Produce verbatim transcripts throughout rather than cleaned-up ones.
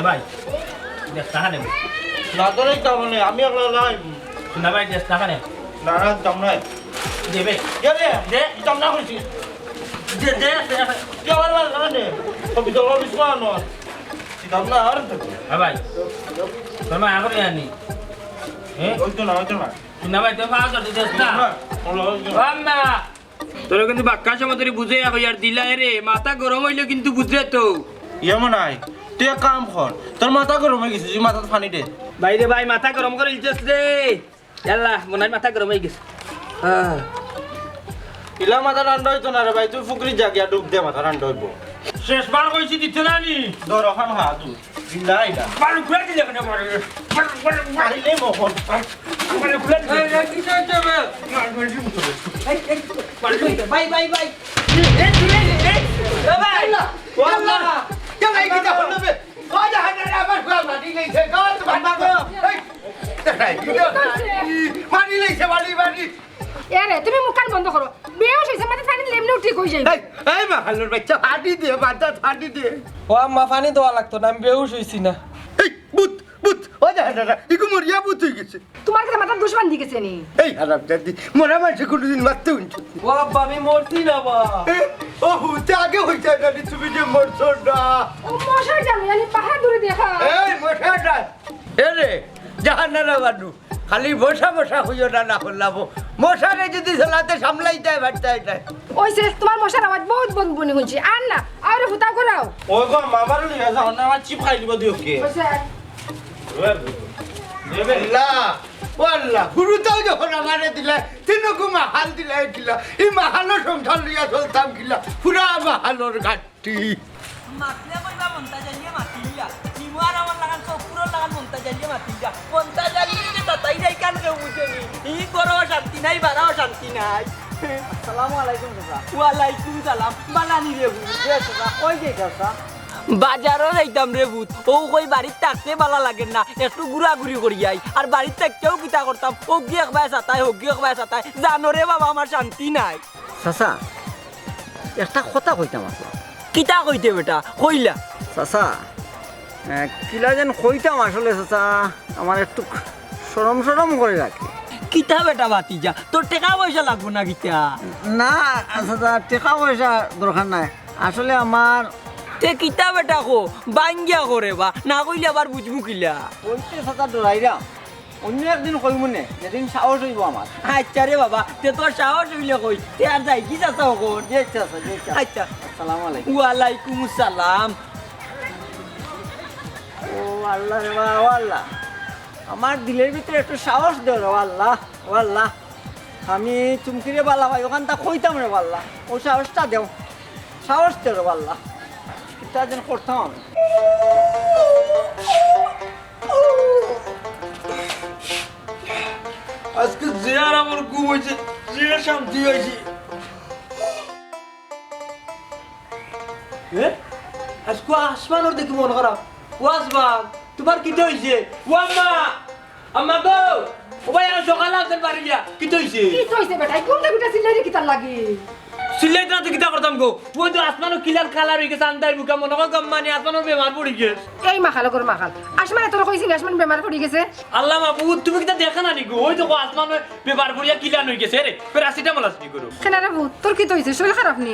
ভাই, দেড়শো টেকা নে। না, তোর এই দাম নেই, আমি একলা লাই। না ভাই, দেড়শো টেকা নে। না, না, দাম নাই। দে বে। দে রে, দে। দাম না কইছি। দে, দে, দে। দে, ভাই, ভাই, ভাই, নে। ও, ভিতরে, ও, ভিতরে আনো। দাম না, আর তো। হ্যাঁ ভাই। তোর মা এখন জানি। হ্যাঁ? ওই তো না, ওই তো না। না ভাই, তোর মা এখন দিতে না। না, ওই তো না। বাম্মা। তোরা কিন্তু বাক্কা সময় ধরে বুঝে কইয়ার দিলা রে, মাথা গরম অইলে কিন্তু বুঝে তো। ইয়ে মনে হয়, তুই এক কাম কর, তোর মাথা গরম অই গেছে, তুই মাথাত পানি দে। ভাই রে ভাই, মাথা গরম করি দিছস রে। ইয়াল্লা, মনে হয় মাথা গরম অই গেছে। আহ। ইলা মাথা ঠান্ডা অইতো না রে ভাই, তুই ফুকরিত যা গিয়া ডুব দে, মাথা ঠান্ডা অইবো। শেষবার কইছি দিতে না নি? ধর, ওখান হা তুই। বিল্লা এটা। বালু খুলে দিলে কেন? বালু, বালু, বালু। আইলে মোহন। বালু খুলে দিলে। এই, এই, কিসে হইছে বে? এই, এই, বালু। ভাই, ভাই, ভাই। এই, এই, এই, এই, ও ভাই। আল্লাহ। ও আল্লাহ। কে ভাই, কিতা হলো বে? ও জাহান, আবার ফুয়া মাটি লইছে, গো, তোমার মা গো। এই, এই, মাটি লইছে, মাটি, মাটি। এ রে, তুমি মুখ কান বন্ধ করো। বেহুশ অইছে, মাথাত পানি দিলে এমনেউ ঠিক অই যাইবো। এই, এই মাহালর বাচ্চা, ফাটি দে, মাথাত ফাটি দে। ও আম্মা, পানি দেওয়া লাগতো না, আমি বেহুশ অইছি না। এই, ভূত, ভূত, ও যা, যা, যা, ইগু মরিয়া ভূত অই গেছে। তোমার কিতা মাথাত দুশমন দি গেছে নি? এই হারামজাদি, মরা মানষে কোনোদিন মারতে হুনছো নি? ও আব্বা, আমি মরছি না বা। এ, ও হুতে আগে অইছে না নি, তুমি যে মরছো না। ও মশার জালে, আমি বাহাদুরি দেখা। এই মশার জাল। এ রে, জাহান্নারা বানু, খালি মশা মশা কইও না, না করলাম। মশারে যদি জ্বালাতে সামলাইতে হয়, বাড়তে হয়। অইছে, তোমার মশার আওয়াজ বহুত বন বনি হুনছি। আর না, আরে হুতা করাও। ও গো, মামারে লইয়া যাও না, আমার চিপ খাই দিব দিও কে। অইছে। আল্লাহ, ও আল্লাহ, হুরুতাও যখন আমারে দিলা, তিনগু মাহাল দিলা, দিলা। এই মাহালর সংসার লইয়া চলতাম কিলা, পুরা মাহালর ঘাটতি। মাতলে কইবা মন্তাজ আলীয়ে মাতিলা, নিমু আর আমার লাখান চকুরর লাখান মন্তাজ আলীয়ে মাতিলা। মন্তাজ আলীরে যে তাতাই যাই কান কেউ বুঝে নি। ই ঘরো শান্তি নাই, বারাও শান্তি নাই। আসসালামু আলাইকুম চাচা। ওয়ালাইকুম সালাম। বালা নি রে ভূত? জি চাচা, কই যাইতা চাচা? বাজারো যাইতাম রে ভূত। অউ কই বাড়িত থাকতে বালা লাগের না, একটু ঘুরাঘুরি করি আই। আর বাড়িত থাকিয়াও কিতা করতাম, হউগি একবায় সাতায়, হউগি একবায় সাতায়। জানো রে বাবা, আমার শান্তি নাই। চাচা, একটা কথা কইতাম আছলাম। কিতা কইতে বেটা? কইলা। চাচা, এ, কিলা যেন কইতাম আসলে চাচা, আমার একটু শরম শরম করে রাখে। কিতা বেটা ভাতিজা, তোর টেকা পয়সা লাগবো না কিতা? না চাচা, টেকা পয়সা দরকার নাই। আসলে আমার তে কিতা বেটা কো, বাঙ্গিয়া করে বা, না কইলে আবার বুঝমু কিলা? কইতে চাচা ডরাইরাম। অইন্য একদিন কইমুনে, যেদিন সাহস অইবো আমার। আইচ্ছা রে বাবা, তে তোর সাহস অইলে কইস, তে আর যাইগি চাচা অখন। জি আইচ্ছা, জি আইচ্ছা। আইচ্ছা। আসসালামু আলাইকুম। ওয়ালাইকুম আসসালাম। ও আল্লাহ রে বাবা, ও আল্লাহ। আমার দিলর ভিতরে একটু সাহস দেও রে আল্লাহ, ও আল্লাহ। আমি চুমকিরে বালা পাই, অখানতা কইতাম রে আল্লাহ। অউ সাহসটা দেও, সাহস দেও রে আল্লাহ। কিতা যেন করতাম আমি। আইজকে যে আরামর ঘুম অইছে, যে শান্তি পাইছি। এ? আইজকে আসমানর দেখি মন খারাপ। ও আসমান, তুমার কিতা অইছে? ও আম্মা! আম্মা গো! ও ভাই, আর সকালে আছইন বাড়িলিয়া। কিতা অইছে? কিতা অইছে বেটা? এই ঘুম থাকি উঠা চিল্লাইরে কিতার লাগি? চিল্লাইতে না তো কিতা করতাম গো? অউ তো আসমানও কিলার কালার অইগেছে, আন্দাইর মুখা মনো কয় গম্মানি আসমানও বেমার পড়িগেছে। এই মাখাল গর মাখাল, আসমানে তোরে কইছে নি আসমান বেমার পড়িগেছে? আল্লাহ মাবুদ, তুমি কিতা দেখো না নি গো? অউ দেখো আসমানও বেমার পড়িয়া কিলান অইগেছে রে। প্যারাসিটামল আছে নি গো? কেনে রে ভূত, তোর কিতা অইছে? শরীর খারাপ নি?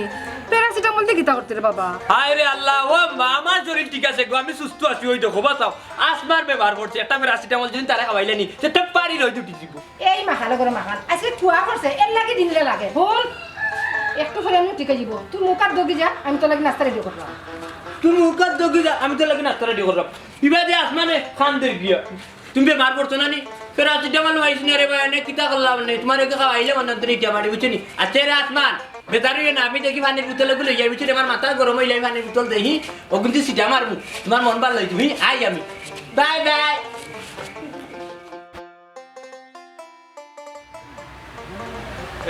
প্যারাসিটামল দি কিতা করতে রে বাবা? হায় রে আল্লাহ, ও আম্মা, আমার শরীর ঠিক আছে গো, আমি সুস্থ আছি। অউ দেখো বাঁচাও, আসমার বেমার পড়ছে, একটা প্যারাসিটামল যদি তারে খাওয়াইলে নি, তে তো পারি রই দুটি দিব। এই মাখাল গর মাখাল, আইজকে কুয়া করছে, এরলাগি দিনলে লাগে। বল, একটু পরে আমি ঠিক অইযিবো। তুই মুখ আত ধুগি যা, আমি তোর লাগি নাস্তা রেডি কররাম। তুই মুখ আত ধুগি যা, আমি তোর লাগি নাস্তা রেডি কররাম। ইবাদি আসমানে কান্দের গিয়া। তুমি বেমার পড়ছো না নি? প্যারাসিটামল খাইছি না রে ভাই, এনে কিতা করলাম নে? তুমারে খাওয়াইলে মানে তো ইটা বাড়ি, বুঝছো নি? আচ্ছা রে আসমান, বেজার অইও না, আমি দেখি পানির বোতল অগু লইয়া, বুঝছো নি? আমার মাথা গরম অইলে আমি পানির বোতল দেখি, অগুন্তি ছিটা মারমু। তুমার মন ভালা অইতো, হুম, আই আমি। Bye bye.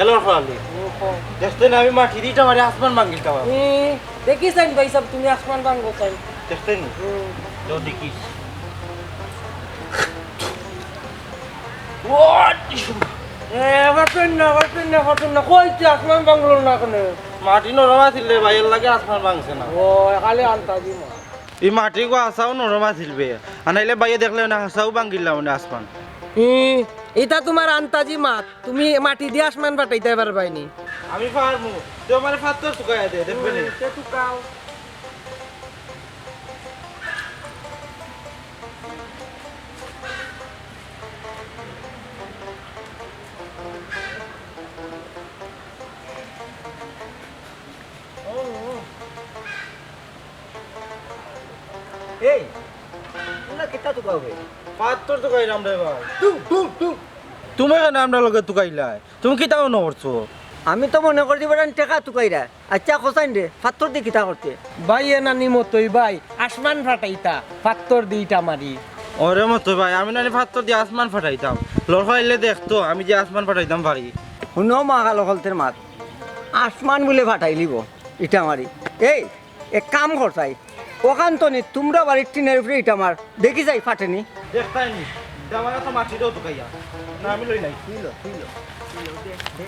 এলো খালি। দেখতে না আমি মাটি দিতে পারি আসমান ভাঙিতে পারি। এ, দেখিছইন ভাই সাব, তুমি আসমান ভাঙবো চাই। দেখতে নি? হুম। তো দেখিস। ও, টিসু। এ, আবার পেন না, আবার পেন না, আবার পেন না। কই তুই আসমান ভাঙলো না কেনে? মাটি নরম আছিল রে ভাই, এরলাগি আসমান ভাঙছে না। ও, খালি আন্তাজি মা। ই মাটি গো হাছাউ নরম আছিল বে। আনাইলে বাইয়ে দেখলে না হাছাউ ভাঙ্গিলাম না আসমান। ই, ইটা তুমার আন্তাজি মাত। তুমি মাটি দি আসমান ফাটাইতায় পারবায়নি। আমি পারমু। তুই আমারে ফাত্তর তুকাইয়া দে, দেখবে নি। তে তুকাও। এই, তুমরা কিতা তুকাও বে? ফাত্তর তুকাইরাম রে ভাই। তু, তু, তু। তুমি কেনে আমরার লগে তুকাইলায়? তুমি কিতা মনো করছো? আমি তো মনো করছি বেটাইন টেকা তুকাইরা। আইচ্ছা, কছাইন রে, ফাত্তর দি কিতা করতে? ভাই, এ নানি মতই ভাই, আসমান ফাটাইতা, ফাত্তর দি ইটা মারি। ওরে মতই ভাই, আমি নানি ফাত্তর দি আসমান ফাটাইতাম। লড়কাইলে দেখতো, আমি যে আসমান ফাটাইতাম পারি। হুনো মাকাল অকলতের মাত, আসমান বুলে ফাটাইলিবো ইটা মারি। এই, এক কাম করছাই, অখান থনে তুমরা বাড়ির টিনর উপরে ইটা মার, দেখি যাই ফাটেনি। দেখতায়নি, দেওয়ালে তো মাটি দেও তুকাইয়া। না, আমি লই নাই। তুই ল, তুই ল, তুই ল, দে, দে।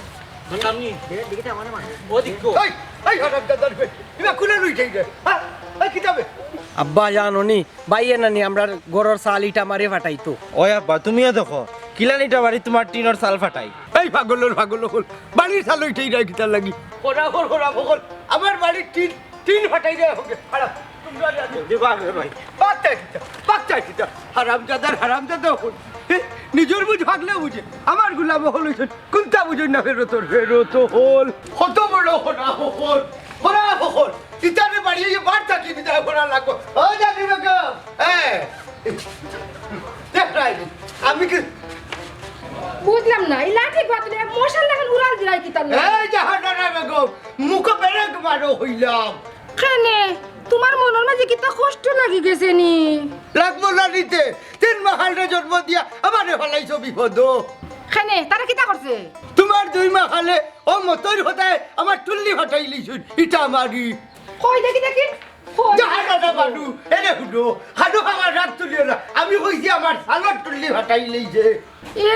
মারতাম নি? দে, দেখি তো আমারে মার। ও দিক্কো। এই, এই হারামজাদার বে, ইবা কুনে লই যাই রে? হ্যাঁ? এই কিতাবে? আব্বা জানো নি, ভাইয়ে নানি আমরার ঘরর চাল ইটা মারি ফাটাইতো। ওই আব্বা, তুমিও দেখো, কিলান ইটা মারি তুমার টিনর চাল ফাটাই। এই পাগলর পাগল অকল, বাড়ির চাল ইটাই না কিতার লাগি? খরা অকল, খরা অকল, আমার বাড়ির টিন টিন ফাটাই দেয় হোক, হারাম। তুমরা জানো। দিবা রে ভাই। বাচ্চা কিতা, বাচ্চা কিতা। হারামজাদার হারামজাদা অকল। হে, নিজর বুঝ ভাগলে বুঝে। আমার গুলাম অকল অইছইন। কুনটা বুঝইন না ফেরত অর, ফেরত অর। কত বড় খরা অকল। খরা অকল। ইতারে বাড়ি অইয়া বার থাকি বিদায় করা লাগবো। ও জানি বেগম। হ্যাঁ। দেখ নাই। আমি কি বুঝলাম না, ই লাঠি পাতলে মশার লাখান উড়াল দিরায় কিতার লাগি? এই জাহানারা বেগম, মুখো বেরেক মারো কইলাম। কেনে? তুমার মনর মাঝে কিতা কষ্ট লাগি গেছে নি? লাগবো না নিতে, তিন মাখালরে জন্ম দিয়া আমারে ফালাইছো বিপদো। কেনে? তারা কিতা করছে? তুমার দুই মাখালে অউ মতর কথায় আমার টুল্লি ফাটাইলিছইন, ইটা আমারই। কই দেখি, দেখি। কই? জাহানারা বানু, এরে হুনো, খানো খাবার রাগ তুলিও না। আমি কইছি আমার চালর টুল্লি ফাটাইলিছে। এ,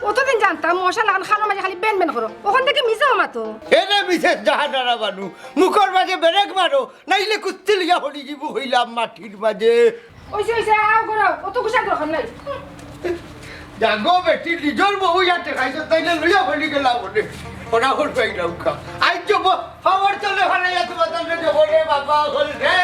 অতদিন জানতাম, মশার লাখান খানোর মাঝে খালি বেন বেন করো। অখন দেখি মিছা মাতো। এরে মিসেস জাহানারা বানু, মুখর মাঝে বেরেক মারো, নাইলে কুস্তি লইয়া পড়ি যিবো কইলাম মাটির মাঝে। অইছে, অইছে, আও করো, অত গুছা দরকার নাই। জাগো বেটি, নিজর বউ ইয়াতে খাইছো, তাইলে লইয়া পড়ি গেলা বলে। ওরা ওর পাই রাউকা। আইজ যাবো, খাবার চলে ফালাইয়া তোমার তাহলে যাবো রে বাবা, হল রে।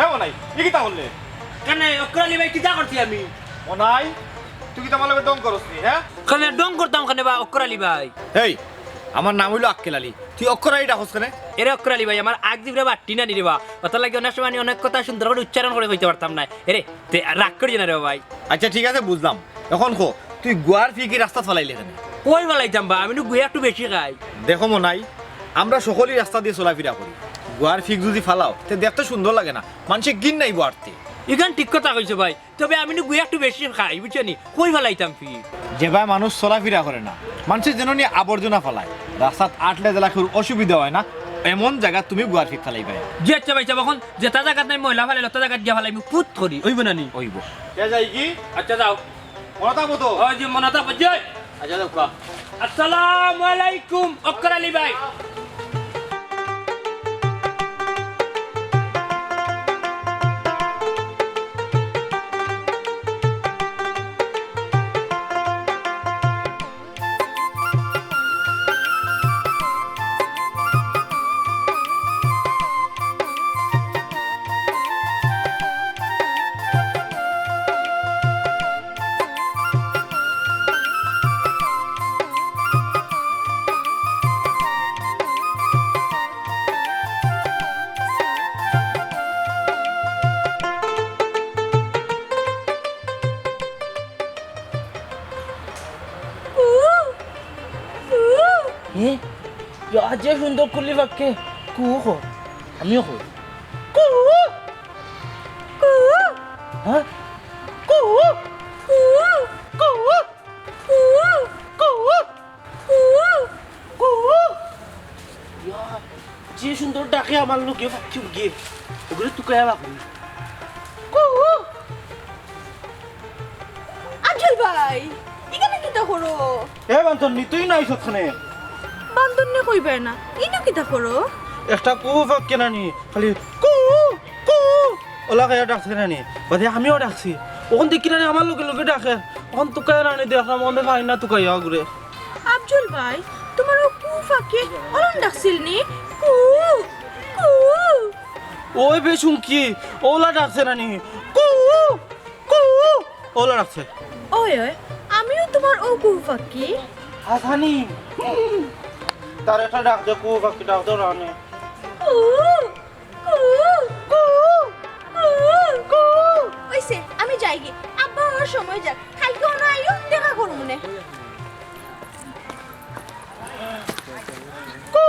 এ মনাই, ই কিতা করলে? কেনে, অক্কর আলী ভাই, কিতা করছি আমি? মনাই, তুই কিতা আমার লগে ঢং করস নি, হ্যাঁ? কেনে ঢং করতাম কেনে বা, অক্কর আলী ভাই? এই, আমার নাম অইলো আক্কেল আলী, তুই অক্কর আলী ডাকস কেনে? এরে অক্কর আলী ভাই, আমার আগ জিবরা বাট্টি না নি রে বা, অতার লাগি অনেক সময় আমি অনেক কথা সুন্দর করি উচ্চারণ করি কইতাম পারতাম না। এরে, তে রাগ করিও না রে ভাই। আচ্ছা, ঠিক আছে, বুঝলাম। অখন ক, তুই গুয়ার ফিক ই রাস্তাত ফালাইলে কেনে? কই ফালাইতাম বা, আমি নু গুয়া একটু বেশি খাই। দেখো মনাই, আমরা সকলেই রাস্তা দিয়া চলাফিরা করি। গুয়ার ফিক যুদি ফালাও, তে দেখতে সুন্দর লাগে না, মানষে ঘিন নাইবো আরতে। ইখান ঠিক কথা কইছো ভাই, তবে আমি নু গুয়া একটু বেশি খাই, বুঝছো নি? কই ফালাইতাম ফিক? যেবায় মানুষ চলাফিরা করে না, মানষে যেন নি আবর্জনা ফালায়, রাস্তাত আটলে যেলা কেউর অসুবিধা অয় না, এমন জাগাত তুমি গুয়ার ফিক ফালাইবায়। জি আচ্ছা ভাইসাব, অখন যেতা জাগাত নাই ময়লা ফালাইলে, অতা জাগাত গিয়া ফালাইমু, ফুত করি, অইবো না নি? অইবো। কে যাই কি? আচ্ছা, যাও। মনে থাকবো তো? ওই যে মনে থাকবো, যে। আচ্ছা, যাও, কা। আসসালামু আলাইকুম, অক্কর আলী ভাই। এ? ইয়া, যে সুন্দর কুলি পাখি। কু কর। আমিও কই। কু। কু। হ্যাঁ? কু। কু। কু। কু। কু। কু। ইয়া, যে সুন্দর ডাকে আমার লগে পাখি উড়ে। এগুলো তুকাইয়া বাকি। কু। আফজল ভাই, ইখানে কিতা করো? এ বান্ধন, নি তুই নাই সৎখানে। তন্নে কইবায় না, ইনো কিতা করো? একটা কুহু পাখি নানি, খালি কু, কু, ওলা কইয়া ডাকছে নানি। বাদে আমিও ডাকছি। অখন দেখি নানি আমার লগে লগে ডাকে। অখন তুকাইয়া নানি দেখলাম, অখন পাই না তুকাইয়া ঘুরে। আফজল ভাই, তুমার অউ কুহু পাখি অলান ডাকছিল নি? কু, কু। ওই বে চুমকি, ওলা ডাকছে নানি। কু, কু, ওলা ডাকছে। ওই, ওই, আমিও তুমার অউ কুহু পাখি। হাসানি, তার একটা ডাক দে, কুহু পাখি ডাক দে রানে। কু, কু, কু, কু। অইছে, আমি যাইগি। আব্বা আমার সময় যাক। কাইলকে অনো আইও, দেখা করমুনে। কু।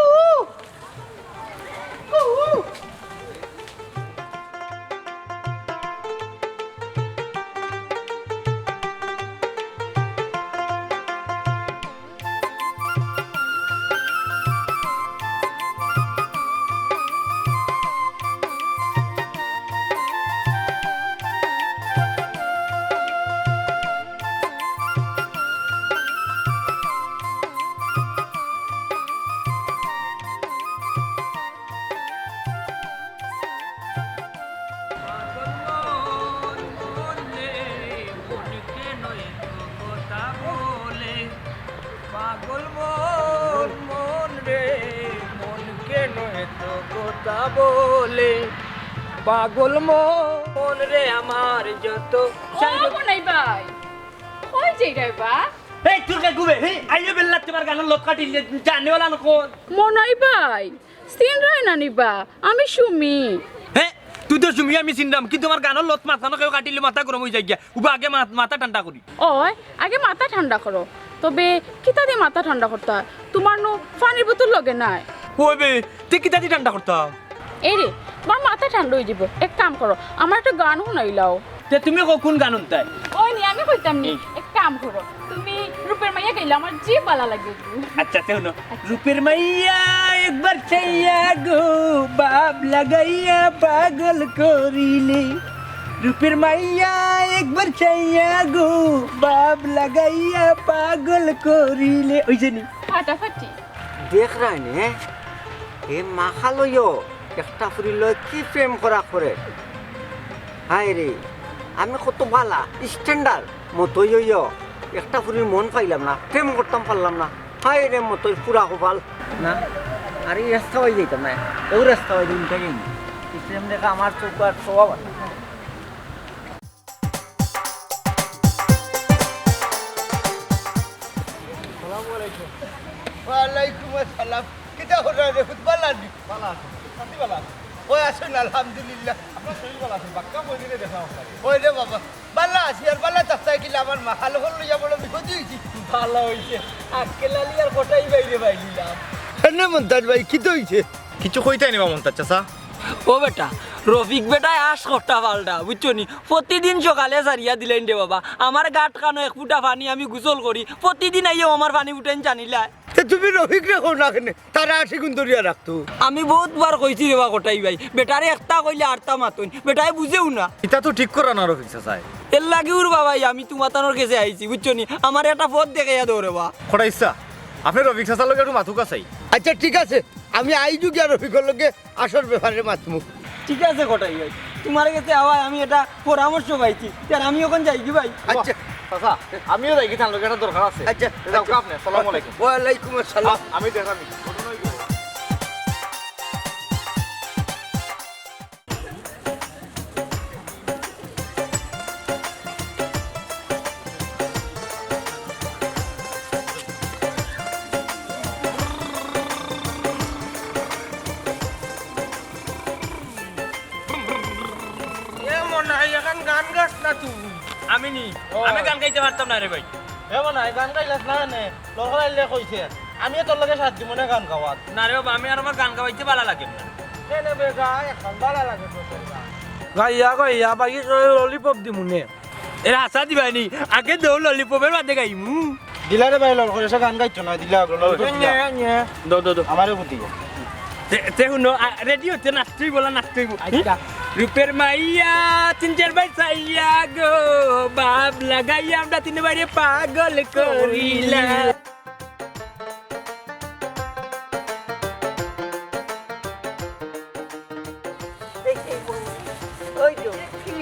পাগল মন, মন রে, মন কেন এত কথা বলে? পাগল মন, মন রে, মন কেন এত কথা বলে? পাগল মন, মন রে আমার যত ও বনাই ভাই, কই যাইরায় বা? এই, তোর কে গুবে, হে, আইও বেল্লা তোমার গানর লত কাটিলে, জানে ওলা না কোন? মনাই ভাই, চিনরায় না নি বা, আমি সুমি। হে, তুই তো সুমি, আমি চিনরাম, কিন্তু আমার গানর লত মাথা না কেউ কাটিলে মাথা গরম অই যায় গিয়া। উবা আগে মা-, মাথা ঠান্ডা করি। ওই, আগে মাথা ঠান্ডা করো। তবে কিতা দি মাথা ঠান্ডা করতা? তুমার নু পানির বোতল লগে নাই। ওই বে, তে কিতা দি ঠান্ডা করতাম? এই রে, তুমার মাথা ঠান্ডা অই যিবো। এক কাম করো, আমার একটা গান হুনাইলাও। তে তুমি কও কুন গান হুনতায়? ওই নি, আমি কইতাম নি। এক কাম করো, তুমি রূপের মাইয়া গাইলাও, আমার যে ভালা লাগে। আচ্ছা, তে হুনো। রূপের মাইয়া একবার চাইয়া গো, বাব লাগাইয়া পাগল করিলে। রূপের মাইয়া একবার চাইয়া গো, বাব লাগাইয়া পাগল করিলে। অইছে নি? ফাটাফাটি। দেখরায় নি, হে? এ মাখা লইও একটা ফুরি লয় কি প্রেম করা করে। হায় রে, আমি কত ভালা, standard মতই অইও, একটা ফুরির মন পাইলাম না, প্রেম করতাম পারলাম না। হায় রে মতই পুরা কপাল। না, আর এই রাস্তা অই যাইতাম না, অউ রাস্তা অই দিন থেকে। এই প্রেম দেখা আমার চোখ আর স্বভাব আছে। আসসালামু আলাইকুম। ওয়ালাইকুম আসসালাম। কিতা কররা রে, খুব ভালা নি? ভালা আছি। আপনি ভালা আছেন? ওই আছেন, আলহামদুলিল্লাহ। আপনার শরীর ভালা আছে? বাক্কা মহিলারে দেখা আপনাকে। ওই রে বাবা, ভালা আছি, আর ভালা থাকতায় কিলা, আমার মাখা লইয়া বড় বিপদ অইছে। ভালা অইছে, আক্কেল আলী আর কটাই বাইরে বাইলিলাম। এনে মন্তাজ ভাই, কিতা অইছে? কিছু কইতায় নি বা মন্তাজ চাচা? ও বেটা, রফিক বেটায় আশ কটা পাল্টা, বুঝছো নি? প্রতিদিন সকালে সারিয়া দিলাইন রে বাবা। আমার গাট খানো এক ফুটা পানি আমি গোসল করি, প্রতিদিন আইয়াও আমার পানি উঠাইন জানিলায়। তে তুমি রফিকরে কও না কেনে? তারা আশি গুণ ধরিয়া রাখতো। আমি বউতবার কইছি রে বা কটাই ভাই, বেটারে একটা কইলে আরতা মাতইন, বেটায় বুঝেউ না। ইতা তো ঠিক কররা না রফিক চাচায়। এরলাগি ওর বাবাই আমি তুমাতানোর গেছে আইছি, বুঝছো নি? আমারে একটা পথ দেখাইয়া দেও রে বা। কটাই চাচা, আপনে রফিক চাচার লগে একটু মাতুক্কা চাই। আচ্ছা, ঠিক আছে, আমি আইজু গিয়া রফিকর লগে আসল ব্যাপারে মাতমু। ঠিক আছে কটাই ভাই, তুমার গেছে আওয়ায় আমি একটা পরামর্শ পাইছি, তে আমি অখন যাইগি ভাই। আচ্ছা। চাচা, আমিও যাইগি, তান লগে একটা দরকার আছে। আচ্ছা, তে যাও আচ্ছা। আপনে, আসসালামু আলাইকুম। ওয়ালাইকুম আসসালাম। আ-, আমি দেখলাম। এ মনাই, এখান গান গাস না তুই। আমি নি? ও। আমি গান গাইতে পারতাম না রে ভাই। এ মনাই, গান গাইলাস না কেনে? লড়খড় আইলে কইছে, আমিও তোর লগে সাথ দিমু নে গান গাওয়াত। না রে বাবা, আমি আর আমার গান গাওয়াইতে ভালা লাগে না। কেনে বে গা, এখন ভালা লাগে তো তোর গান। গাইয়া গাইয়া বাকি সব ললিপপ দিমু নে। এরা হাছা দিবায় নি, আগে দেও ললিপপের বাদে গাইমু। দিলা রে ভাই, লড়খড় এসে গান গাইতো না, দিলা, লড়খড় দিলা। দো, দো, দো। আমারে বুদ্ধি। তে, তে হুনো, আ, রেডি অইতে নাচতে অইবো, নাচতে অইবো। আচ্ছা। রূপের মাইয়া, তিন চার বার চাইয়া গো, বাব লাগাইয়া আমরা তিন বারে পাগল করিলা।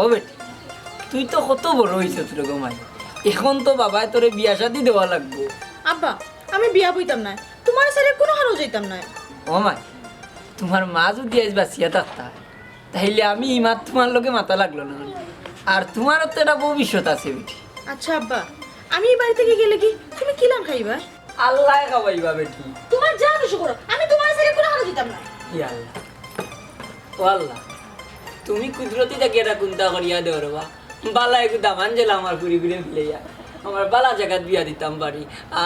ও বেটি, তুই তো কত বড় অইছস রে গো মাই, এখন তো বাবায় তোরে বিয়া শাদি দেওয়া লাগবো। আব্বা, আমি বিয়া বইতাম নায়, তুমার ছাড়া কুনুখানো যাইতাম নায়। ও মাই, তুমার মা যুদি আইজ বাঁচিয়া থাকতা, তাইলে আমি ইমাত তুমার লগে মাতা লাগলো না। আর তুমারও তো একটা ভবিষ্যৎ আছে বেটি। আচ্ছা আব্বা, আমি ই বাড়ি থাকি গেলে কি তুমি কিলান খাইবা? আল্লায় খাওয়াইবা বেটি। তুমার যা খুশি করো, আমি তুমার ছাড়া কুনুখানো যাইতাম নায়। ইয়া আল্লাহ। ও আল্লাহ, তুমি কুদরতি থাকি এটা কুন্তা করিয়া দেও রে বা। বালা একটু দামান জেলা আমার পুরি ঘুরে ফিলাইয়া। আমার বালা জাগাত বিয়া দিতাম পারি।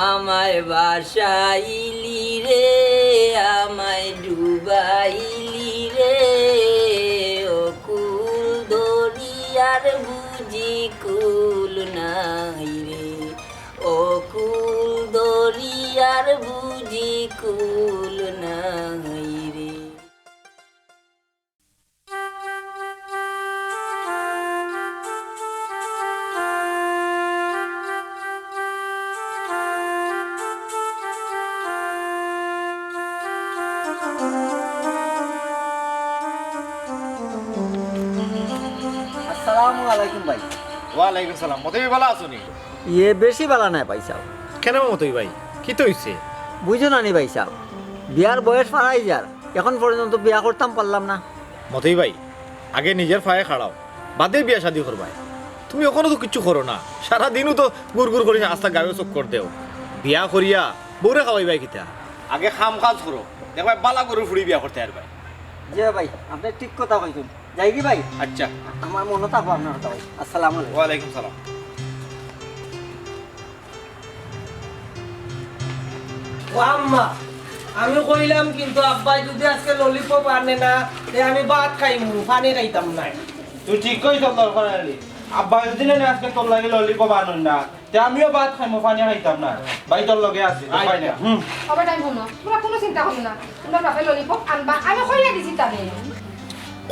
আমায় বাসাইলি রে, আমায় ডুবাইলি রে, ও কুল দরিয়ার বুঝি কুল নাই রে, ও কুল দরিয়ার বুঝি কুল নাই রে। আসসালামু আলাইকুম ভাই। ওয়ালাইকুম সালাম। মতই ভাই, বালা আছো নি? ইয়ে, বেশি বালা নায় ভাইসাব। কেনে মতই ভাই, কিতা অইছে? বুঝো না নি ভাইসাব, বিয়ার বয়স ফারাই যার, এখন পর্যন্ত বিয়া করতাম পারলাম না। মতই ভাই, আগে নিজর পায়ে খাড়াও, বাদে বিয়া শাদি করবায়। তুমি অখনো তো কিচ্ছু করো না, সারা দিনউ তো গুড় গুড় করি আস্তা গাঁও চক্কর দেও। বিয়া করিয়া বউরে খাওয়াইবায় কিতা? আগে কাম কাজ করো, দেখবায় বালা ঘরর ফুড়ি বিয়া করতে পারবায়। জি ভাই, আপনে ঠিক কথা কইছইন। যাইগি ভাই? আচ্ছা। আমার মনো থাকবো আপনার কথা ভাই। আসসালামু আলাইকুম। ওয়ালাইকুম সালাম। ও আম্মা, আমি কইলাম কিন্তু আব্বায় যুদি আজকে ললিপপ আনে না, তে আমি ভাত খাইমু, পানি খাইতাম নায়। তুই ঠিক কইছস দরকার আলী। আব্বায় যুদি না আজকে তোর লাগি ললিপপ আনইন না, তে আমিও ভাত খাইমু, পানি খাইতাম নায়। ভাই তোর লগে আছি, আচ্ছা। হুম। ও বেটাইন হুনো, তুমরা কুনু চিন্তা করিও না। তুমরার বাপে ললিপপ আনবা, আমি কইয়া দিছি তারে।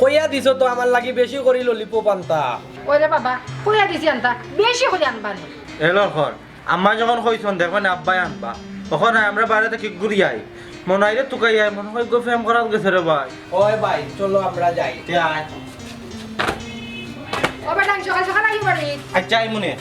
কইয়া দিছো তো আমার লাগি বেশি করি ললিপপ আনতা। ওরে বাবা, কইয়া দিছি আনতা, বেশি করি আনবা নে। এলো কর, আম্মায় যখন কইছইন, দেখবায় নে আব্বায় আনবা। অখন আয়, আমরা বাইরে থাকি ঘুরি আই। মনাইরে তুকাই আই, মনো অয় গো প্রেম করাত গেছে রে ভাই। ওই ভাই, চলো আমরা যাই। তে আয়। ও বেটাইন, সকাল সকাল আইও বাড়ি। আচ্ছা, আইমুনে।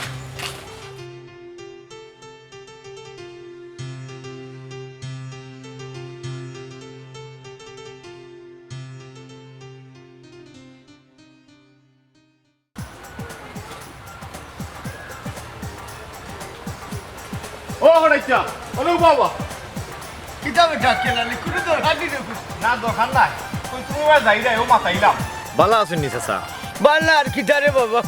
ও হরাইতা, ওরে বাবা। কিতা বেটা, কেলালি, কুনু দরকার নি রে? না, দরকার নাই। কই তুমি বা যাইরায়, ও মাতাইলাম। বালা আছইন নি চাচা? বালা আর কিতা রে বাবা?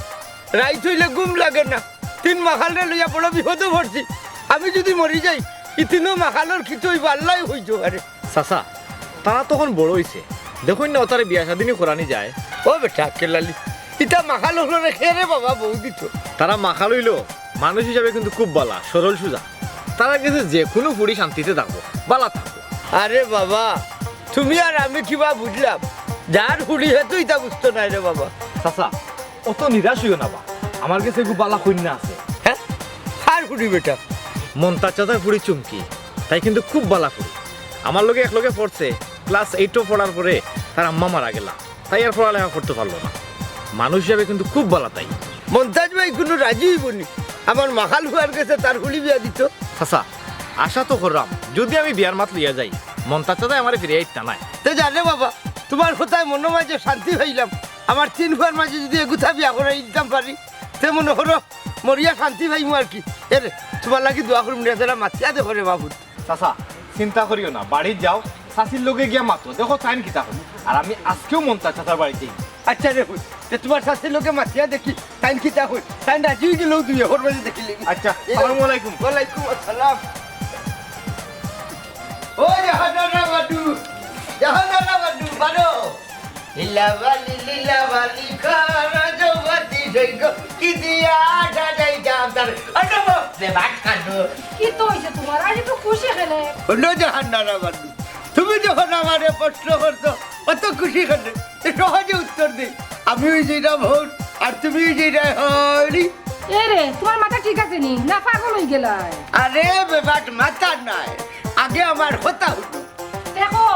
রাইত অইলে ঘুম লাগে না। তিন মাখালরে লইয়া বড় বিপদো পড়ছি। আমি যুদি মরি যাই, ই তিনো মাখালর কিতা অইবো আল্লায় কইতো পারে। চাচা, তারা তো অখন বড় অইছে, দেখইন না অতারে বিয়া শাদি নি করানি যায়। ও বেটা, কেলালি, ইতা মাখাল অকলরে কে রে বাবা বউ দিতো? তারা মাখাল অইলেও মানুষ হিসাবে কিন্তু খুব বালা, সরল সুজা। তারার গেছে যেকুনু ফুড়ি শান্তিতে থাকবো, বালা থাকবো। আরে বাবা, তুমি আর আমি কিবা বুঝলাম? যার ফুড়ি হে তো ইতা বুঝতো নায় রে বাবা। চাচা, অত নিরাশ অইও না বা, আমার গেছে এগু বালা কইন্যা আছে। হে? কার ফুড়ি বেটা? মন্তাজ চাচার ফুড়ি চুমকি, তাই কিন্তু খুব বালা ফুড়ি। আমার লগে একলগে পড়ছে, class eight ও পড়ার পরে তার আম্মা মারা গেলা, তাই আর পড়ালেখা করতে পারলো না। মানুষ হিসাবে কিন্তু খুব বালা তাই। মন্তাজ ভাই কুনু রাজি অইবো নি আমার মাখাল ফুয়ার গেছে তার ফুড়ি বিয়া দিতো? চাচা, আশা তো কররাম, যুদি আমি বিয়ার মাত লইয়া যাই, মন্তাজ চাচায় আমারে ফিরাইয়া আইতা নায়। তে জানে বাবা, তুমার কথায় মনো মাঝে শান্তি পাইলাম। আমার তিন ফুয়ার মাঝে যুদি এগুতা বিয়া করাই দিতাম পারি, তে মনো করো মরিয়া শান্তি পাইমু আর কি। এরে, তুমার লাগি দোয়া করমু রে, যেরা মাতিয়া দেখো রে বাবু। চাচা, চিন্তা করিও না, বাড়িত যাও, চাচির লগে গিয়া মাতো, দেখো তাইন কিতা কইন। আর আমি আজকেও মন্তাজ চাচার বাড়িত যাইমু। আচ্ছা রে পুত, তে তুমার চাচির লগে মাতিয়া দেখি, তাইন কিতা কইন, তাইন রাজি অইগেলেউ দুই অখর মাঝে দেখিলিমু। আচ্ছা, আসসালামু আলাইকুম। ওয়ালাইকুম আসসালাম। ও জাহানারা বাদু, জাহানারা বাদু, বারো। লীলাবালি, লীলাবালি, কারা জগতি সৈগ, কি দিয়া সাজাই জামতার, অন্য বাপরে বাট কাটো। কিতা অইছে তুমার? আজ তো খুশি কেনে? অন্য জাহানারা বাদু, তুমি যখন আমারে প্রশ্ন করছো, অত খুশি কেনে? তে সহজে উত্তর দেই, আমি অইযাইরাম হউর, আর তুমি অইযাইরায় হরি। এরে, তুমার মাথা ঠিক আছে নি? না পাগল অইগেলায়? আরে বেবাট, মাথা নায়, আগে আমার কথা হুনো। দেখো।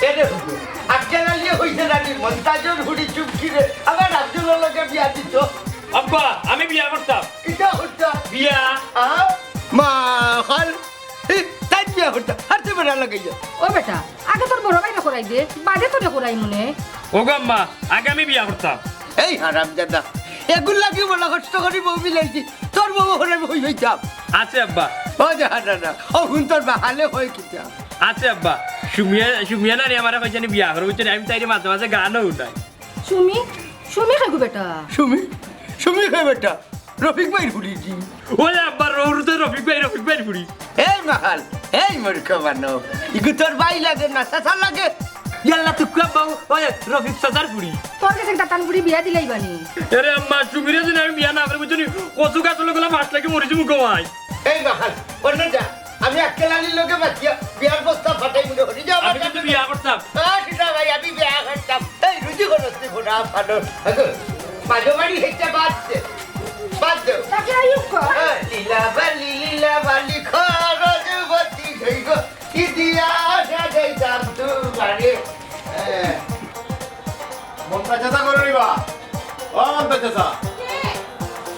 এরে হুনো, আজকে না লিয়ে ওই যে রানী মন্তাজর হুড়ি চুমকি রে, আমার আব্দুল লগে বিয়া দিত। আব্বা, আমি বিয়া করতাম। কিতা করতাম? বিয়া। আ? মা, খাল, হি, তাই বিয়া করতাম। হাতে বেড়া লাগাইয়া। ও বেটা, আগে তোর বড় ভাইরে করাই দে, বাদে তোরে করাই মনে। ও গো আম্মা, আগে আমি বিয়া করতাম। এই হারামজাদা, এগুর লাগি বড় কষ্ট করি বউ মিলাইছি, তোর বউ হরে বই হইতাম। আছে আব্বা। ও জাহানারা, ও হুন তোর বাহালে হয় কিতা? আছে আব্বা, সুমিয়া, সুমিয়া নানি আমারে কইছে নি বিয়া করবো, বুঝছো নি? আমি তাইরে মাঝে মাঝে গানও উঠাই। সুমি, সুমি খাইগু বেটা। সুমি, সুমি খাই বেটা। রফিক ভাইর ফুড়ি কি? ওই আব্বা, রৌরু তো রফিক ভাই, রফিক ভাইর ফুড়ি। এই মাহাল, এই মূর্খ মানব, ইগু তোর ভাই লাগে না, চাচা লাগে? ইয়াল্লা তুই কু আব্বা, ওই রফিক চাচার ফুড়ি। তোর গেছে একটা তান ফুড়ি বিয়া দিলাই বানি। আরে আম্মা, সুমিরে যদি আমি বিয়া না করি, বুঝছো নি? কচু গাছ হলো গেলে মাছ লাগে মরিছি মুখো ভাই। এই মাহাল, অন্য যা, আমি আক্কেল আলীর লগে মাতিয়া বিয়ার প্রস্তাব ফাটাই মনে করি। যা, আমি কিন্তু বিয়া করতাম। আ, সুজা ভাই, আমি বিয়া করতাম। এই রুজি করস তুই ফোড়া ফাটর। মাঝে বাড়ি হেঁটে বাদ দে। বাদ দে। তাকে আইয়ুব কর। হ্যাঁ, লীলা বালি, লীলা বালি, খরচ বতি গই গো। কি দিয়া সাজাইতাম তোমারে। হ্যাঁ। মন্তাজ চাচা করে নিবা। ও মন্তাজ চাচা।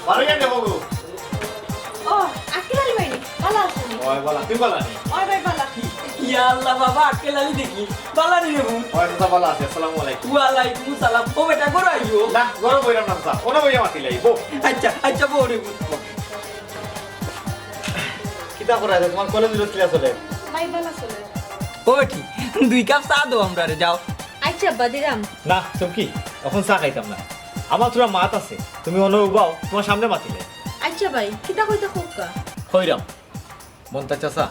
বাড়ি গেলে বাবু। ও, আক্কেল আলী ভাই, ভালা আছইন নি? ওই বালা, তুই বালা নি? ওই ভাই, ভালা। ইয়া আল্লাহ বাবা, আক্কেল আলী দেখি। বালা নি রে বু? ওই চাচা বালা আছি, আসসালামু আলাইকুম। ওয়ালাইকুম সালাম। ও বেটা, ঘরো আইও। না, ঘরো বইরাম না চাচা, অনো বইয়া মাতিলাই, বউ। আচ্ছা, আচ্ছা, বউ রে বু। কিতা করা যায়? তোমার কলেজ রোজ কিলা চলে? ভাই, ভালা চলে। ও বেটি, দুই কাপ চা দেও আমরারে, যাও। আচ্ছা আব্বা, দিরাম। না, চুমকি, অখন চা খাইতাম না। আমার থুড়া মাত আছে, তুমি অনো উবাও, তোমার সামনে মাতিলে। আচ্ছা ভাই, কিতা কইতা কউক্কা? কইরাম, মন্তাজ চাচা,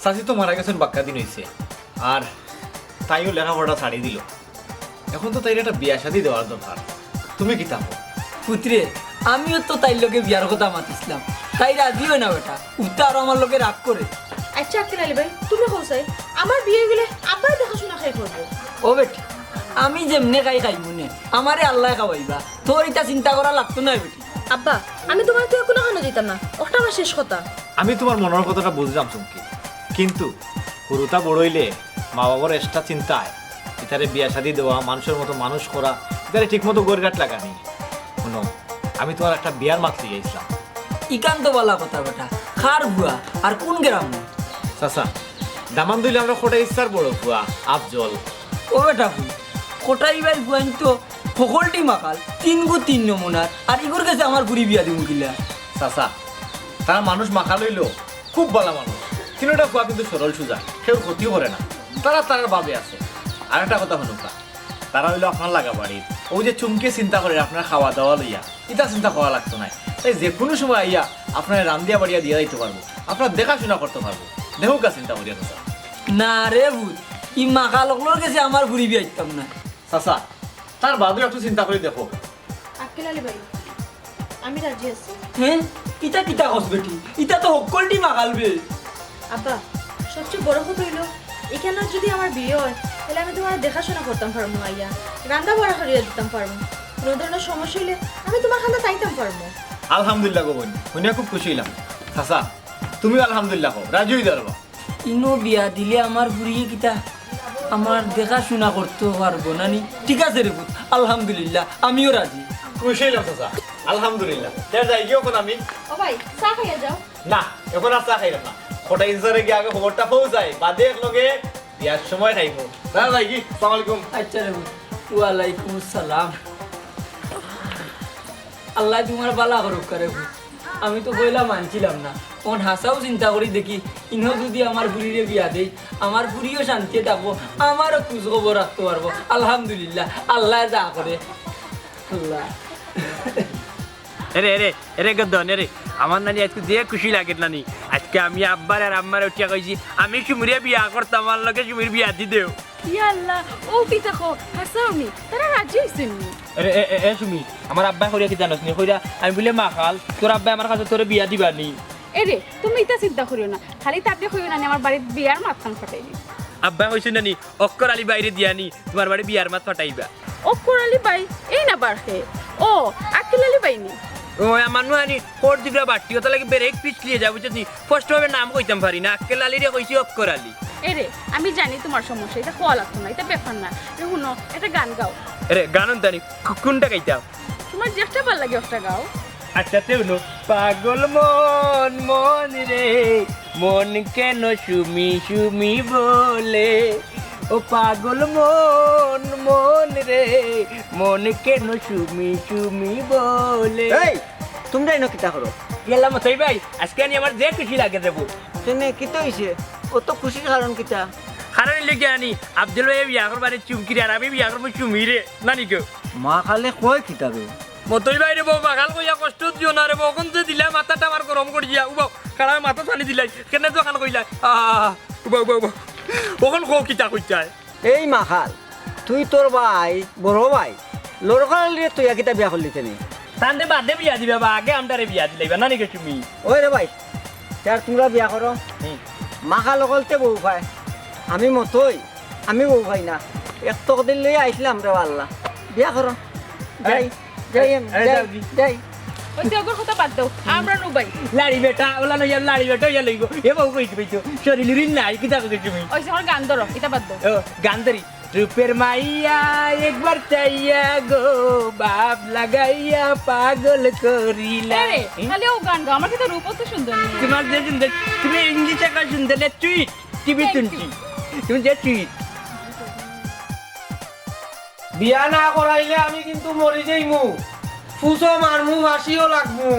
চাচি তো মারা গেছইন বাক্কা দিন অইছে, আর তাইও লেখাপড়া ছাড়ি দিল। অখন তো তাইর একটা বিয়া শাদি দেওয়ার দরকার, তুমি কিতা কও? পুতরে, আমিও তো তাইর লগে বিয়ার কথা মাতিছলাম, তাই রাজি অয় না বেটা, উল্টা আরো আমার লগে রাগ করে। আচ্ছা আক্কেল আলী ভাই, তুমি কও চাই, আমার বিয়া অইগেলে আব্বায় দেখাশুনা কে করবো? ও বেটি, আমি যেমনে খাই খাইমু নে, আমারে আল্লায় খাওয়াইবা, তোর ইতা চিন্তা করা লাগতো নায় বেটি। আব্বা, আমি তোমারে তো কুনুখানো দিতাম না, অটা আমার শেষ কথা। আমি তোমার মনর কথাটা বুঝলাম চুমকি, কিন্তু হুরুতা বড় অইলে মা বাবার extra চিন্তায় ইতারে বিয়া শাদি দেওয়া, মানুষর মতো মানুষ করা, ইতারে ঠিক মতো গড়িঘাট লাগানি। হুনো, আমি তোমার একটা বিয়ার মাত লইয়া আইছলাম। ইখান তো বালা কথা বেটা, কার ফুয়া আর কুন গ্রামো? চাচা, দামান অইলে আমরার কটাই চাচার বড় ফুয়া আফজল। ও বেটা ফুয়া, কটাই ভাইর ফুয়াইন তো হকলটি মাকাল, তিনগু তিন নমুনার, আর ইগুর গেছে আমার ফুরি বিয়া দিমু কিলা? চাচা, তারা মানুষ মাকাল অইলেও খুব বালা মানুষ। তিনোটা ফুয়া কিন্তু সরল সুজা, কেউর ক্ষতি করে না। তারা তারার বাবে আছে। আরেকটা কথা হুনুক্কা, তারা অইলো আপনার লাগা বাড়ির। অউ যে চুমকিয়ে চিন্তা করে আপনার খাওয়া দাওয়া লইয়া, ইতা চিন্তা করা লাগতো নায়। তাই যেকুনু সময় আইয়া আপনারে রান্দিয়া বাড়িয়া দিয়া যাইতো পারবো, আপনার দেখাশুনা করতো পারবো। দেখউক্কা চিন্তা করিয়া চাচা। না রে পুত, ই মাকাল অকলর গেছে আমার ফুরি বিয়া দিতাম না। চাচা, তার বাদেও একটু চিন্তা করি দেখো। আক্কেল আলী ভাই, আমি রাজি আছি। হে? ইতা কিতা কস বেটি? ইতা তো হক্কলটি মাকাল বে। আব্বা, সবচেয়ে বড় কথা অইলো, ইখানো যদি আমার বিয়া অয়, তাইলে আমি তোমার দেখাশুনা করতাম পারমু আইয়া, রান্দা বাড়া করিয়া দিতাম পারমু, কুনু ধরনর সমস্যা অইলে আমি তোমার কান্দাত আইতাম পারমু। আলহামদুলিল্লাহ গো বইন, হুনিয়া খুব খুশি অইলাম। চাচা, তুমিও আলহামদুলিল্লাহ কও, রাজি অই যাও রে বা। ইনো বিয়া দিলে আমার ফুরিয়ে কিতা আমার দেখাশুনা করতো পারবো না নি? ঠিক আছে রে পুত, আলহামদুলিল্লাহ, আমিও রাজি। খুশি অইলাম চাচা, আলহামদুলিল্লাহ। তে যাইগি অখন আমি? ও ভাই, চা খাইয়া যাও। না, অখন আর চা খাইরাম না। কটাই চাচারে গিয়া আগে খবরটা পৌঁছাই, বাদে একলগে বিয়ার সময় খাইমু। না, যাইগি, আসসালামু আলাইকুম। আচ্ছা রে পুত, ওয়ালাইকুম আসসালাম। আল্লায় তোমার বালা করউক্কা রে পুত। আমি তো পয়লা মানছিলাম না, অখন হাছাউ চিন্তা করি দেখি, ইনো যুদি আমার ফুরিরে বিয়া দেই, আমার ফুরিও শান্তিয়ে থাকবো, আমারও খুজ খবর রাখতো পারবো। আলহামদুলিল্লাহ, আল্লায় যা করে। আল্লাহ। এরে, এরে, এরে গদ্দন, এরে, আমার নানি আইজকু যে খুশি লাগের নানি। আইজকে আমি আব্বারে আর আম্মারে উঠিয়া কইছি, আমি সুমিরে বিয়া করতাম, আমার লগে সুমির বিয়া দি দেও। ইয়া আল্লাহ, অউ কিতা কও, হাছাউ নি? তারা রাজি অইছইন নি? এরে, এ, এ, এ, সুমি, আমার আব্বায় কইরা কিতা জানোস নি? কইরা, আমি বুলে মাকাল, তোর আব্বায় আমার কাছে তোরে বিয়া দিবা নি। এরে, তুমি ইতা চিন্তা করিও না, খালি তাবলিগ করিও না নি, আমার বাড়িত বিয়ার মাতখান ফাটাইবি। আব্বায় কইছইন না নি, অক্কর আলী ভাইরে দিয়া নি, তোমার বাড়ি বিয়ার মাত ফাটাইবা। অক্কর আলী ভাই, এই না বার কে? ও, আক্কেল আলী ভাই নি? ও, আমার নুয়ানি, কোর দিবরা বাট্টি, ওটা লাগি বেরেক পিছলিয়ে যাবো, বুঝছস নি? স্পষ্টভাবে নাম কইতাম পারি না, আক্কেল আলীরে কইছি অক্কর আলী। এরে, আমি জানি তুমার সমস্যা, ইতা কওয়া লাগতো না, ইতা ব্যাপার না। এ হুনো, একটা গান গাও। এরে, গান হুনতানি? কু-, কুনটা গাইতাম? তুমার যেটা ভালা লাগে ওটা গাও। আচ্ছা, তে হুনো। পাগল মন, মন রে, মন কেন সুমি সুমি বলে? ও পাগল মন, মন রে, মন কেন সুমি সুমি বলে? এই, তুমরা ইনো কিতা করো? ইয়াল্লা মতই ভাই, আজকে আনি আমার যে খুশি লাগে দেবো। কেনে, কিতা অইছে? অত খুশির কারণ কিতা? কারণ ইলে কি আনি, আব্দুল ভাই বিয়া করবারে চুমকিরে, আর আমি বিয়া করবো সুমিরে, নানি গো? মাখালে কয় কিতা বে? মতই ভাই রে বউ, মাখাল কইয়া কষ্ট দিও না রে বউ, অখন যে দিলা মাথাটা আমার গরম করি দিয়া, উবাও, কারণ মাথা ছানি দিলাই, কেনে তো অখান কইলাই, আহ, উবাও, উবাও, উবাও। অখন কও কিতা কইতায়? এই মাখাল, তুই তোর ভাই, বড় ভাই, লড়করালিরে তুই কিতা বিয়া করলি কেনে? তানরে বাদে বিয়া দিবা বা আগে আমরারে বিয়া দিলাইবা, নানি গো সুমি? ওই রে ভাই, তে আর তুমরা বিয়া করো। মাখাল অকলতে বউ পায়, আমি মতই, আমি বউ পাই না। এক তকদির লইয়া আইছলাম রে আল্লাহ, বিয়া করো। যাই, যাই আমি, আরে যাই, যাও দি। যাই। ওই যে ওগর কথা বাদ দাও, আমরা নু ভাই। লাড়ি বেটা, ওলা লইয়া লাড়ি বেটা ইয়া লইব। এ বউ কইতে কইতো, শরীর উরিল নাই, কিতা কইছো তুমি? ওই যে আমার গান ধরো, ইতা বাদ দাও। ও, গান ধরি। রূপের মাইয়া একবার চাইয়া গো, বাপ লাগাইয়া পাগল করিলা। এরে, খালি ও গান গাও, আমার কিন্তু রূপও তো সুন্দর নেই। তোমার যে সুন্দর, তুমি ইংলিশে কয় সুন্দর, সুইট, টিভি Thank you. শুনছি। তুমি যে সুইট। বিয়া না করাইলে আমি কিন্তু মরি যাইমু। ফুসো মারমু, ফাঁসিও লাগমু।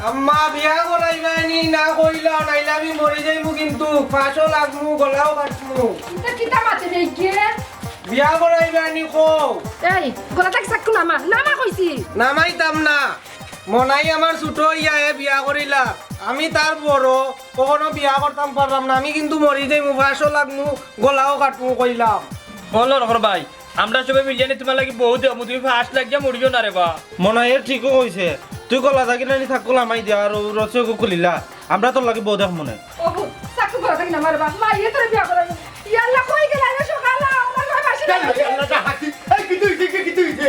আম্মা, বিয়া করাইবায় নি না কইলা, নাইলে আমি মরি যাইমু কিন্তু। ফাঁসও লাগমু, গলাও কাটমু। ইতা কিতা মাতে রে গিয়ে? বিয়া করাইবায় নি কও। এই, গলা থাকি চাক্কু নামা, নামা কইছি। নামাইতাম না। মনাই আমার ছোট ইয়া, এ বিয়া করিলা। আমি তার বড়, কখনো বিয়া করতাম পারলাম না। আমি কিন্তু মরি যাইমু, ফাঁসও লাগমু, গলাও কাটমু কইলাম। বলো রহর ভাই, আমরা সবে মিলিয়া নি তোমার লাগি বউ দেবো, তুমি ফাঁস লাগিয়া মরিও না রে বা। মনাইয়ে ঠিকও কইছে, তুই গলা থাকি নানি থাক্কু লামাই দিয়া আর ও রসিও খুলিলা, আমরা তোর লাগি বউ দেখমু নে। ওগো, চাক্কু গলা থাকি নামা রে বা, মাইয়ে তোরে বিয়া করাইবো। ইয়াল্লা, কই গেলা রে সকাল, আমার ঘরে মাসি নাই। এই, কিতা অইছে, কিতা অইছে?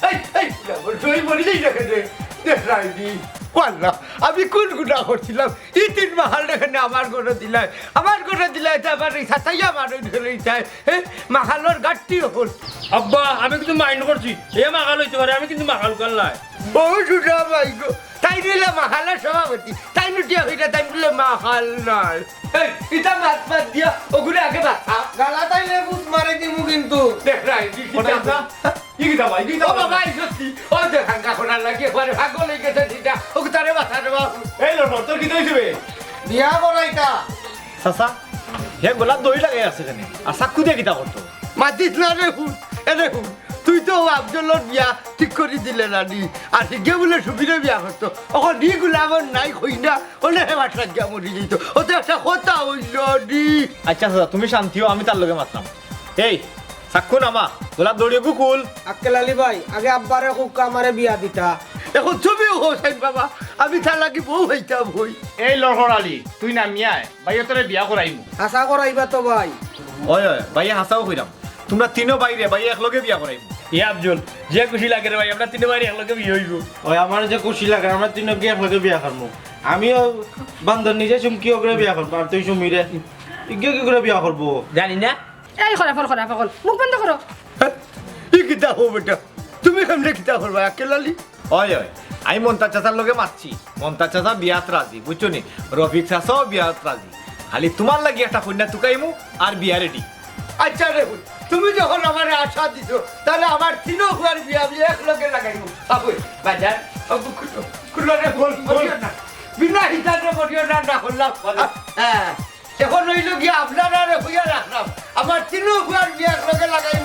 এই, এই, এই, তুই মরি যাই না কেনে? দেখ রাইনি। ও আল্লাহ, আমি কোন গুনাহ করছিলাম? ই তিন মাহাল এখানে আমার ঘরে দিলাই, আমার ঘরে দিলাই, তে আমার এই সাতাইয়া আমার ওই ঘরে দিলাই, হ্যাঁ? মাহালর গাট্টি হল। আব্বা, আমি কিন্তু মাইন্ড করছি, এ মাখাল হইতে পারে, আমি কিন্তু মাখাল কাল নাই। ও সুজা ভাই গো, তাই নিলে মাহালর সভাপতি, তাই নুটিয়া হইলে তাই বলে মাহাল নয়। এই, ইটা মাত মাত দিয়া, ওগুলো আগে বাতা। গালা তাইলে বুঝ মারে দিমু কিন্তু। দেখ রাইনি, কিতা ই কিতা ভাই, কিতা ও ভাই? বাবা, এই সত্যি, ও যে ভাঙ্গা খোনার লাগি, একবারে ভাগল হয়ে গেছে দিটা, ও তারে বাতা রে বাবু। এই লো, তোর কিতা অইছে বে? বিয়া করাইতা। চাচা, হে গলাত দড়ি লাগাই আছে কেনে? আর চাক্কু দিয়া কিতা করতো? মাতিস না রে হুন, এ রে হুন, তুই তো আফজলর বিয়া ঠিক করি দিলে না নি, আর হিগে বলে সুবিরে বিয়া করতো, অখন ই গুলামর নাই কই না, ওলে হে বাটরা গিয়া মরি যাইতো, ওতে একটা কথা অইল নি। আচ্ছা চাচা, তুমি শান্তি হও, আমি তার লগে মাতলাম। এই, চাক্কু নামা, গলাত দড়ি গু খুল। আক্কেল আলী ভাই, আগে আব্বারে কউক্কা আমারে বিয়া দিতা। এখন তুমিও হোসেন বাবা, আমি তার লাগি বউ হইতাম হই। এই লহর আলী, তুই নামিয়া আয়, ভাইয়ে তোরে বিয়া করাইমু। আশা করাইবা তো ভাই। ওই, ওই, ভাইয়ে হাছাউ কইরাম। তুমরা তিনো ভাইরে, ভাইয়ে একলগে বিয়া করাইমু। এ আফজল, যে খুশি লাগে রে ভাই, আমরা তিনো ভাইরে একলগে বিয়া অইবো। ওই আমার যে খুশি লাগে, আমরা তিনও গিয়ে একলগে বিয়া করমু। আমিও বান্দর নিজে চুমকি ওগরে বিয়া করমু, আর তুই সুমিরে। ইগে কি করে বিয়া করবো? জানি না। এই খরা, ফর খরা, ফকল। মুখ বন্ধ করো। ই কিতা হো বেটা, তুমি কেমনে কিতা করবা আক্কেল আলী? ওই, ওই, আমি মন্তাজ চাচার লগে মাতছি। মন্তাজ চাচা বিয়াত রাজি, বুঝছো নি? রফিক চাচাও বিয়াত রাজি। খালি তুমার লাগি একটা কইন্যা তুকাইমু আর বিয়া রেডি। আচ্ছা রে হুন, তুমি যখন আমারে আশা দিছো, তাহলে আমার তিনো হুয়ার বিয়া আমি একলগে লাগাইমু। আবুই, বাজার, আবু কুলো, কুলো রে বল, বলিও না। বিনা হিসাবে বলিও না, না করলাম। হ্যাঁ, এখন অইল গিয়া আপনারারে কইয়া রাখলাম, আমার তিনো হুয়ার বিয়া একলগে লাগাই